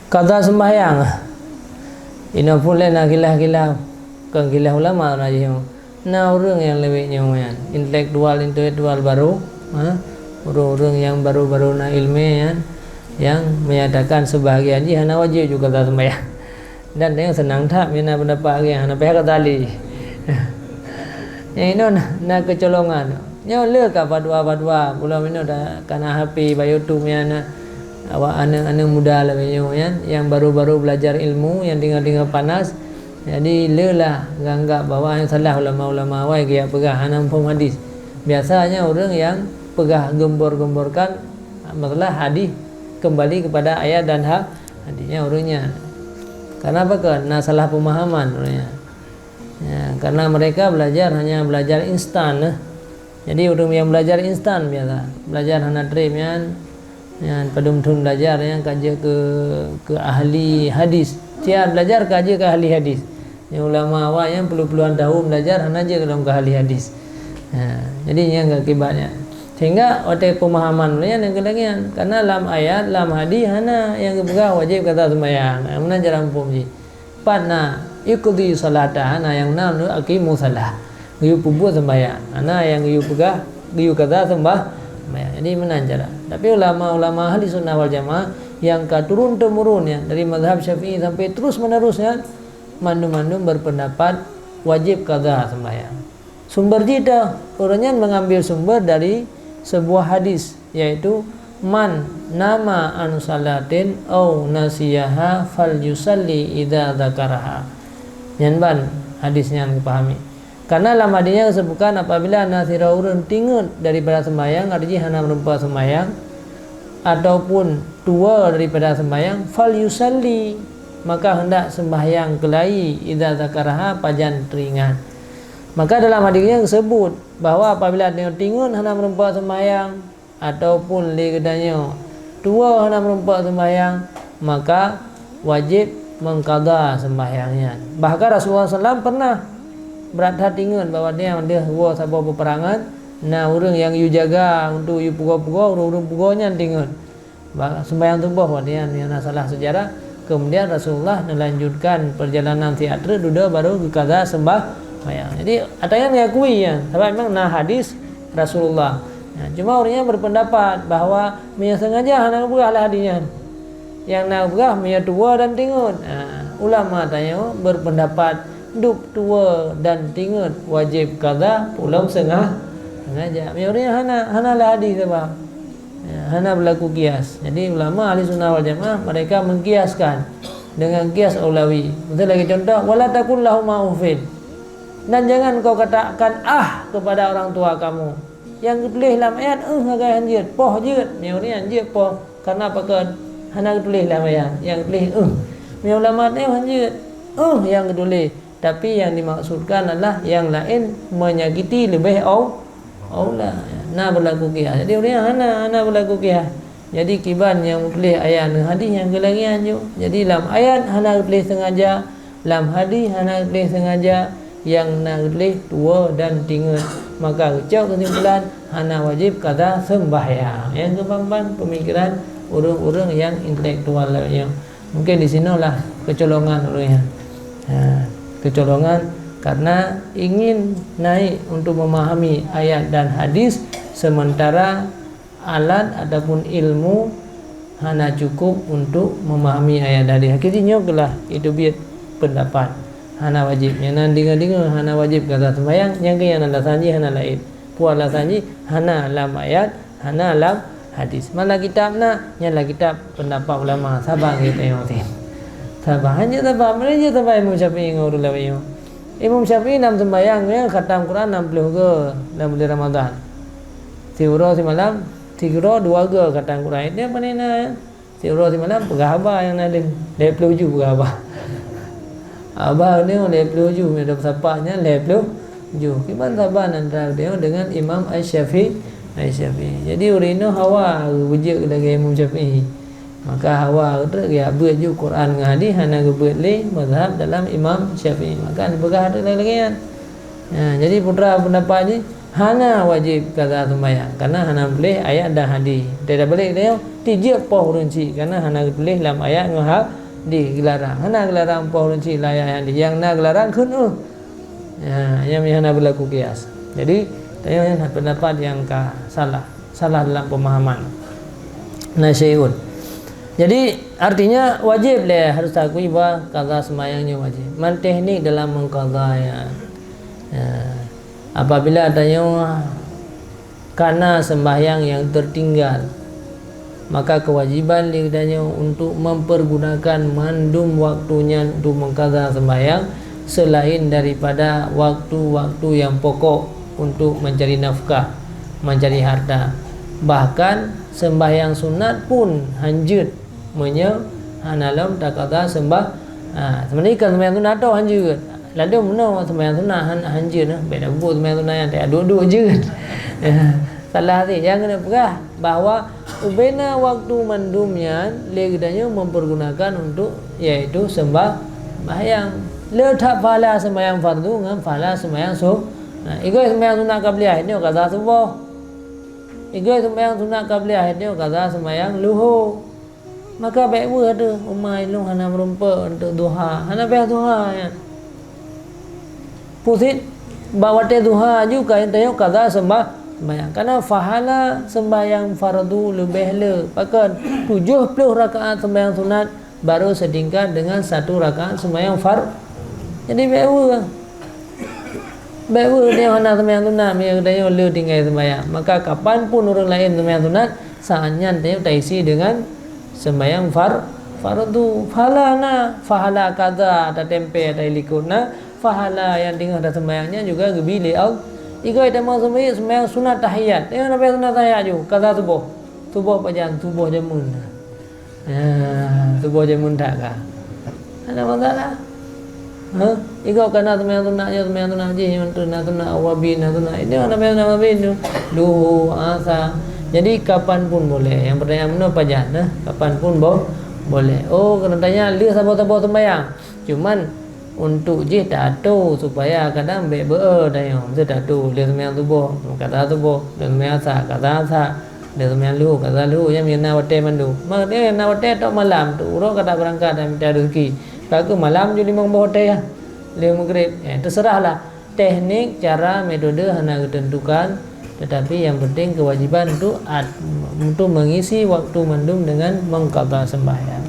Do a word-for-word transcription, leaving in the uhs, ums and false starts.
Qadha seumbahyang. Inoe pun lé na khilaf-khilaf, kon khilaf ulama na jih. Na ureuëng nyang lewat nyoe nyan, intelektual-intelektual barô, ha? Ureuëng-ureuëng nyang barô-barô na iéleumé nyan, nyang menyatakan seubahagian jih hana wajéb ju qadha seumbahyang. Dan nyang seunang that, meunyoe na peundapat lagée nyan, hana payah qadha lé. Nyang inoe na, na keucolongan. Nyoe le ka fatwa-fatwa, bunoe minoe da kana H P bak YouTube nyan na. Awak aneuëk-aneuëk muda lagée nyoe nyan, nyang barô-barô beulajar ilmu, nyang tinggai-tinggai panas. Jadi, le lah geuanggab bahwa nyang salah ulama-ulama awai geujak peugah hana muphom hadis. Biasanya ureuëng nyang peugah geumbor-gemborkan masalah hadis kembali kepada ayat dan ha-, hadisnya ureuëng nyan. Karena apa? Karena salah pemahaman ureuëng nyan. Ya, karena mereka belajar hanya belajar instan, eh. Jadi, ureuëng nyang belajar instan biasa. Belajar hana treb nyan, nyan padum thon belajar nyan ka jeuet keu, keu ahli hadis. Tiap belajar ka jeuet keu ahli hadis. Nyang ulama awai nyan puluh-puluhan tahun belajar hana jeuet lom keu ahli hadis. Ha, jadi nyan keu akibatnya. Sehingga watée pemahaman ulama nyan keu lagée nyan. Karena lam ayat, lam hadis hana nyang geupeugah wajéb qadha seumbahyang. Ha, meunan cara muphom jih. Pat na, "Iqdi sholata," hana nyang na, "Aqimus shalah." Geuyue peubuet seumbahyang. Hana nyang geuyue peugah, geuyue qadha seumbah-, seumbahyang. Jadi, meunan cara. Tapi ulama-ulama ahli sunnah wal jamaah nyang ka turun-temurun nyan, dari mazhab Syafi'i sampai terus-menerus nyan, mandum-mandum berpendapat wajéb qadha seumbahyang. Sumber jih teuh, ureuëng nyan mengambil sumber dari sebuah hadis, yaitu, "Man nama an salatin au nasiyaha falyusalli idza dzakaraha." Nyan ban hadis nyan geupahami. Karena lam hadis nyan geusebutkan apabila na sidroe ureuëng tingeut daripada seumbahyang, arti jih hana meureumpok seumbahyang, ataupun tuwoe daripada seumbahyang, falyusalli, maka hendak seumbahyang keulai, idza dzakaraha, pajan teuingat. Maka dalam hadis nyan geusebut bahwa apabila tingeut hana meureumpok seumbahyang, ataupun lé geutanyoe tuwoe hana meureumpok seumbahyang, maka wajéb meuqadha seumbahyang nyan. Bahkan Rasulullah sallam pernah brat that tingeut bahwa nyan deuh woe saboh peuperangan, na ureuëng nyang yue jaga untuk yue pugoe-pugoe, ureuëng-ureuëng pugoe nyan tingeut. Ba-, seumbahyang tuboh, watée nyan, nyang na salah seujarah. Kemudian Rasulullah neulanjutkan peurjalanan siat treuk dudoe baru geuqadha seumbahyang. Jadi, ata nyan geukui nyan, sabab memang na hadis Rasulullah. Nah, cuma ureuëng nyan berpendapat bahwa meunyoe sengaja hana geupeugah lah hadis nyan. Nyang na geupeugah meunyoe tuwoe dan tingeut. Nah, ulama tanyoe berpendapat dub tuwoe dan tingeut wajéb qadha peulom sengah-, sengaja. Meunyoe ureuëng nyan hana, hana lah hadis sabab. Ya, hana berlaku kias. Jadi, ulama ahli sunnah wal jamaah, mereka mengkiaskan dengan kias aulawi. Misal lagi contoh, "Wala takul lahuma uffin." Dan jangan kau katakan "ah" kepada orang tua kamu. Nyang geutuléh lam ayat "eh" sagai han jeuet, "poh" jeuet. Meunyoe ureuëng nyan jeuet "poh", karena pakon? Hana geutuléh lam ayat. Nyang geutuléh "eh". Meunyoe ulama nyoe han jeuet, "eh" nyang geutuléh. Tapi yang dimaksudkan adalah yang lain menyakiti lebih au-, aula. Na berlaku kias. Jadi, ureuëng hana, hana berlaku kias. Jadi, kiban nyang meutuléh ayat ngon hadis nyang keulagian ju. Jadi, lam ayat hana geutuléh sengaja, lam hadis hana geutuléh sengaja, nyang na geutuléh tuwoe dan tingeut. Maka geucok keusimpulan, hana wajéb qadha seumbahyang. Nyang keuban-ban peumikiran ureuëng-ureuëng nyang intelektual lagée nyoe. Mungkin di sinoe lah keucolongan ureuëng nyan. Ha, keucolongan karena ingin naik untuk memahami ayat dan hadis, sementara alat ataupun ilmu hana cukup untuk memahami ayat dan hadis. Akhé jih nyoe keuh lah iteubiet pendapat hana wajéb. Nyang na deungoe-deungoe hana wajéb qadha seumbahyang, nyang keuh nyan alasan jih hana laén. Peue alasan jih? Hana lam ayat, hana lam hadis. Man lam kitab na, nyan lam kitab pendapat ulama. Saban geutanyoe teuh. Saban, hana saban, meunyoe saban Imam Syafi'i ngon ureuëng laén nyoe. Imam Syafi'i lam seumbahyang nyan khatam Quran enam puluh go lam buleuen Ramadhan. Siuroe simalam, siuroe dua go khatam Quran. Nyan pane na, ya? Siuroe simalam peugah haba nyang na lheueh, lhèe ploh ju peugah haba. Haba nyoe lhèe ploh ju, meunyoe sapat nyan lhèe ploh ju. Kiban saban antara geutanyoe dengan Imam Asy-Syafi'i, Asy-Syafi'i. Jadi, ureuëng nyoe hawa geujeuet lagèe Imam Syafi'i. Maka hawa treuk geubeuet ju Quran ngon hadis, hana geubeuet lé mazhab dalam Imam Syafi'i. Maka neupeugah treuk lagèe nyan. Ha, jadi, putra pendapat jih, Hana wajéb qadha seumbahyang, karena hana tuléh ayat dan hadis. Teutabalik nyoe, tijeuet poh ureuëng chik, karena hana geutuléh lam ayat ngon hadis geularang. Hana geularang poh ureuëng chik lam ayat hadis. Nyang na geularang kheun, eh. Ya, nyang hana berlaku kias. Jadi, tanyoe nyan pendapat nyang ka salah. Salah dalam pemahaman. Nah, syai'un. Jadi, artinya wajéb lé harus takui bahwa qadha seumbahyang nyoe wajéb. Man teknik dalam mengqadha nyan. Ya. Apabila tanyoe kana seumbahyang nyang tertinggal, maka kewajiban lé geutanyoe untuk mempergunakan mandum waktu nyan untuk mengqadha seumbahyang selain daripada waktu-waktu nyang pokok untuk mencari nafkah, mencari harta. Bahkan seumbahyang sunat pun hanjeuet meunyoe hana lom taqadha seumbah-, ha, sebenarnya kan seumbahyang sunat tu hanjeuet. Lalu meunoe seumbahyang sunat han-, hanjeuet, nah, beda bubuet seumbahyang sunat nyang tak duek-duek jeuet. Salah sih, jangan kena peugah bahwa ubena waktu mandum nyan lé geutanyoe mempergunakan untuk, yaitu seumbah-, seumbahyang. Le that pahala seumbahyang fardu ngon pahala seumbahyang su-, nah, igoe seumbahyang sunat qabliyah nyoe qadha suboh. Igoe seumbahyang sunat qabliyah nyoe qadha seumbahyang luhur. Maka bék weueh teuh, uma ilong hana meurumpok untuk duha. Hana payah duha nyan. Pusit bak watée duha aju ka tanyoe qadha seumbah-, seumbahyang. Karena pahala seumbahyang fardu leubeh le. Pakon? Tujoh ploh rakaat seumbahyang sunat baru setingkat dengan satu rakaat seumbahyang far-, jadi bék weueh. Bék weueh tanyoe hana seumbahyang sunat, meunyoe tanyoe le tinggai seumbahyang. Maka kapan pun ureuëng laén seumbahyang sunat, saat nyan tanyoe taisi dengan seumbahyang far-, fardu. Pahala na, pahala qadha tatempé ateueh likot na, pahala nyang teungoh taseumbahyang nyan juga geubi lé Allah. Igoe tamong seumbahyang, seumbahyang sunat tahiyat. Tanyoe na sunat tahiyat ju, qadha suboh. Suboh pajan, suboh jameun. Ya, suboh jameun that ka. Hana masalah. Ha? Igoe kana seumbahyang sunat nyoe, seumbahyang sunat jih, nyoe tu na sunat awabin, na sunat. Ini mana seumbahyang sunat awabin tu? Duhur, asa. Jadi, kapan pun boleh. Yang pertanyaan meunoe pajan, nah? Kapan pun bo-, boleh. Oh, kena tanya, le saboh-saboh seumbahyang. Cuman, untuk jih tato supaya kadang bék beu-e tanyoe. Mesti tato, le seumbahyang suboh, qadha suboh, le seumbahyang asa, qadha asa. Dan seumbahyang luhur, qadha luhur, nyan meunyoe na watée mandum. Meunyoe na watée tok malam tu, uroe ka tabeurangkat dan mita rezeki. Ka keuh malam ju limong boh watée, lheueh meugrib. Eh, terserahlah. Teknik, cara, metode hana geuteuntukan, tetapi yang penting kewajiban untuk at-, untuk mengisi waktu mandum dengan mengqadha sembahyang.